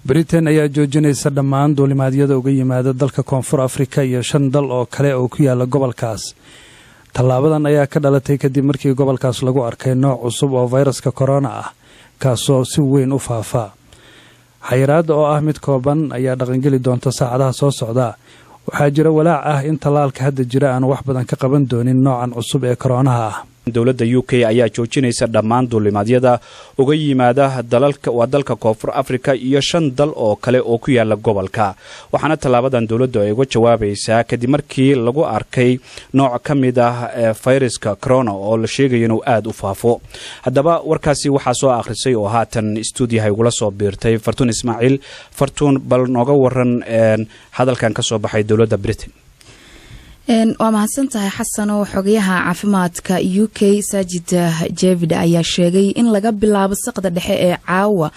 Britain ayaa joojinaysa dhammaan duulimaadyada uga yimaada dalka Koonfur Afrika iyo shan dal oo kale oo ku yaala gobolkaas. Tallaabadan ayaa ka dhalatay kadib markii gobolkaas lagu arkay nooc cusub oo fayraska korona ah, kaasoo si weyn u faafaa. Xayiraadda oo ah mid kooban ayaa dhaqangeli doonta saacadaha soo socda. Waxaa jira walaac ah in tallaalka hadda jira aan wax badan ka qaban doonin noocan cusub ee koroonaha ah. Dowladda UK ayaa joojinaysa dhammaan duulimaadyada uga yimaada dalalka waa dalka Koonfur Africa iyo shan dal oo kale oo ku yaala gobolka, waxaana tallaabadan dowladdu ay uga jawaabaysaa kadib markii lagu arkay nooc ka mid ah fayraska corona oo la sheegayo inuu aada u faafo. Haddaba warkaasi waxaa soo akhrisay oo haatan stuudiyaha igula soo biirtay Fartuun Ismaaciil. Fartuun, bal nooga waran hadalkan ka soo baxay dowladda Britain. Waa mahadsan tahay, Xasano. Xogayaha caafimaadka UK, Sajid Javid, ayaa sheegay in laga bilaabo saqda dhexe ee caawa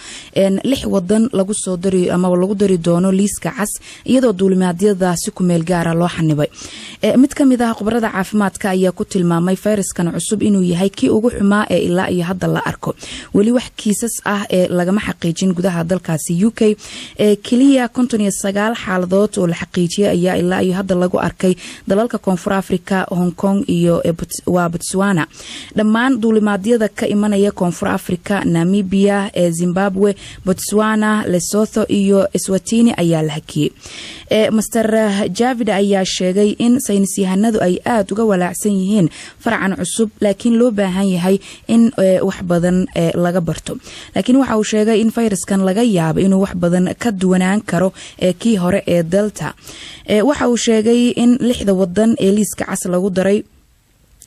lix wadan lagu soo dari amaba lagu dari doono liiska cas, iyadoo duulimaadyada si kumeel gaara loo xanibay. Mid ka mid ah khubarada caafimaadka ayaa ku tilmaamay fayraskan cusub inuu yahay kii ugu xumaa ee ilaa iyo hadda la arko. Weli wax kiisas ah ee lagama xaqiijin gudaha dalkaasi UK. Keliya 59 xaaladood oo la xaqiijiyay ayaa ilaa iyo hadda lagu arkay dalalka Koonfur Africa, Hong Kong iyo waa Botswana. Dhammaan duulimaadyada ka imanaya Koonfur Africa, Namibia, Zimbabwe, Botswana, Lesotho iyo Eswatini ayaa la hakiyey. Mister Javid ayaa sheegay in saynis yahanadu ay aada uga walaacsan yihiin faracan cusub, laakiin loo baahan yahay in wax badan laga barto. Laakiin waxa uu sheegay in fayraskan laga yaabo inuu wax badan ka duwanaan karo kii hore ee Delta. Waxa uu sheegay in lixda wadan ee liiska cas lagu daray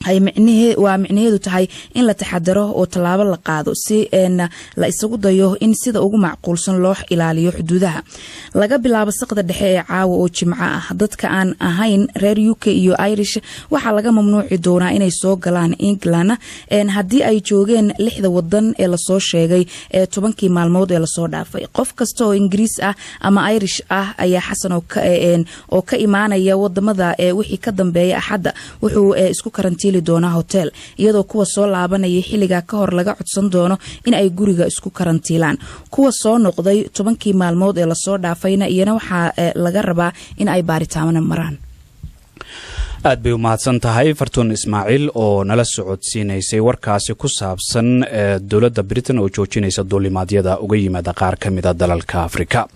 ay waa micnaheedu tahay in la taxadaro oo tallaabo la qaado si la isagu dayo in sida ugu macquulsan loo ilaaliyo xuduudaha. Laga bilaabo saqda dhexe ee caawa oo Jimco ah, dadka aan ahayn reer UK iyo Irish waxaa laga mamnuuci doonaa inay soo galaan England haddii ay joogeen lixda wadan ee lasoo sheegay ee 10kii maalmood ee lasoo dhaafay. Qof kasta oo Ingiriis ah ama Irish ah ayaa, Xasan, oo ka imaanaya wadamada wixii ka dambeeya Axadda wuxuu isku karantiili doonaa hotel, iyadoo kuwa soo laabanaya xilligaa ka hor laga codsan doono in ay guriga isku karantiilaan. Kuwa soo noqday 10kii maalmood ee lasoo dhaafayna iyana waxaa laga rabaa in ay baaritaamana maraan. Aad bay u mahadsan tahay Fartuun Ismaaciil oo nala socodsiinaysay warkaasi ku saabsan dowladda Britain oo joojinaysa duulimaadyada uga yimaada qaar ka mida dalalka Afrika.